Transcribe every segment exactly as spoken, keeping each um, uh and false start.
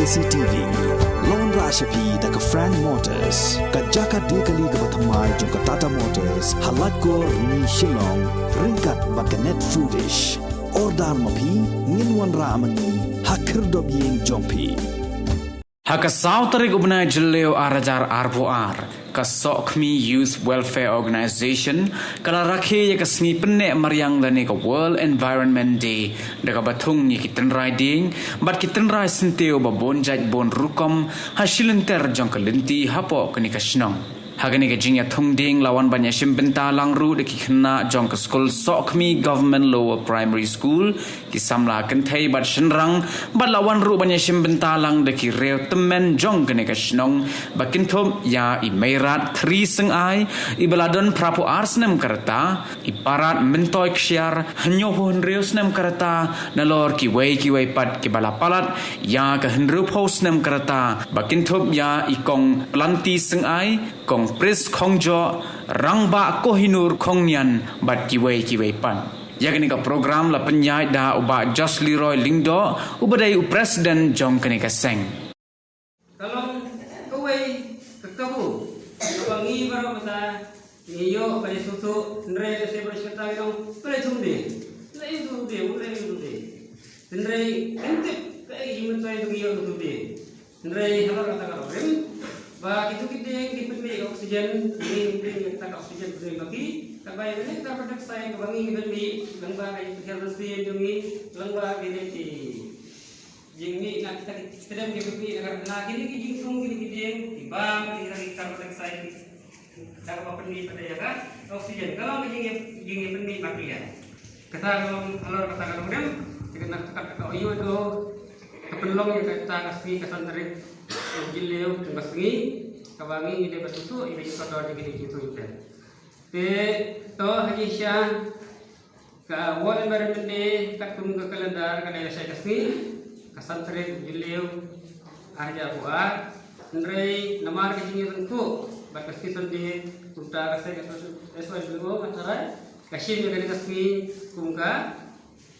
C T V. Lawan rah sha phi da ka Frank Motors, ka jaka de kali kaba thymmai jong ka Tata Motors ha Laitkor, Rni, Shillong, ryngkat bad ka Net Foodish. Order ma phi, ngin wanrah ma ngi ha khyrdop ïing jong phi. Ha ka saw tarik u bnai Jylliew ar hajar arphew ar, ka Sohkhmi Youth Welfare Organization ka la rakhe ïa ka sngi pynneh mariang lane ka World Environment Day da kaba thung ïa ki tynrai dieng bad ki tynrai syntiew ba bun jait bun rukom ha shilynter jong ka lynti hapoh kane ka shnong. Ha kane ka jingïathung dieng la wan ban ïashim bynta lang ruh da ki khynnah jong ka skul Sohkhmi Government Lower Primary School, ki samla kynthei bad shynrang, bad la wan ruh ban ïashim bynta lang da ki riew tymmen jong kane ka shnong, ba kynthup ïa i Meirad Thri Syngai, iba la don phraphew ar snem ka rta, i Parat Myntoi Ksiar, hynñiewphew hynriew snem ka rta, nalor kiwei kiwei pat kiba la palat ïa ka hynriewphew snem ka rta, ba kynthup ïa i Kong Planti Syngai, Kong Pris Khongjoh, Rangbah Kohinoor Khongnian bad kiwei kiwei pat. Ïa kane ka program la pynïaid da u Bah Josh Leroy Lyngdoh, uba dei u president jong kane ka seng. Ka long kawei ka kabu kaba ngi baroh mynta ngi ïoh ban ïasngewthuh, hynrei lehse baroh shi katta ngi ong, balei thung de? Balei thung de? Balei thung de? Hynrei ngim tip kaei ka jingmyntoi ba ngi ïoh thung de. Hynrei halor kata ka longrim ba kito ki dieng ki pynmih ka oxygen, ngi ngim pynmih kata ka oxygen pynmih ma ki. Katba ïa kane ka carbon dioxide kaba ngi ngi pynmih, lyngba ka jingpynhiar mynsiem jong ngi, lyngba kine ki jingmih na kita ki, kita ki jingmih na ka, na kine ki jingsung, kine ki dieng, ki bam kita ki carbon dioxide, da kaba pynmih pat ïa ka oxygen, ka long ka jingïa, jingïapynmih ma ki ïa. Kata ka long halor kata ka longrim, te kane ka, ka, ka ïoh ka pynlong ïa kata ka sngi ka san tarik Jylliew, ka sngi kaba ngi ngi dei ban sngewthuh ïa ka jingsdon jong kine ki jingthung jingpher. Te to ha jingshisha, ka World Environment Day katkum ka calendar ka dei lashai ka sngi, ka san tarik Jylliew, ar hajar arphew ar. Hynrei namar ka jingïaryngkuh bad ka State Sunday, kumta ka seng S Y W O, ka tharai ka shim ïa kane ka sngi kum ka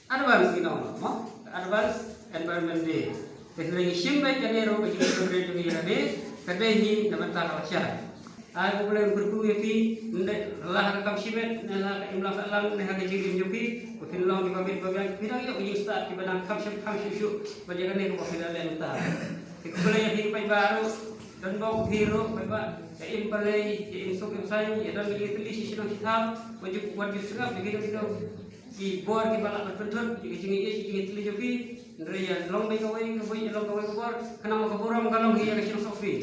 Advance, ngi ong, mo? Advance Environment Day. Te hynrei ngi shim beit kane ruh ka jingïaryngkuh jong ngi ïa kane, ka dei hi na bynta ka lashai. Ai U Blei un kyrkhu ïa phi, ym dei la ha ka kam shimet, ne la ha ka imlang sahlang, ne ha ka jingim jong phi, ba phin long kiba bit ba biang, phi dang ïoh ka jingstad kiba dang kham shuh kham shuh shuh bad ïa kane kaba phi la leh mynta. Te khublei ïa phi paidbah ruh, donbok phi ruh paidbah, ïa im balei, ïa im suk im saiñ, ïa don ka jingtylli shi shnong shi thaw, wat ju, wat ju sngap ïa kino kino ki bor kiba lah ban pynthut ïa ka jingïeit, ïa ka jingïeit jong phi. Hynrei ïa long beit kawei ka bor, ïa long kawei ka bor, khnang ba ka burom ka long hi ïa ka shnong Sohkhmi.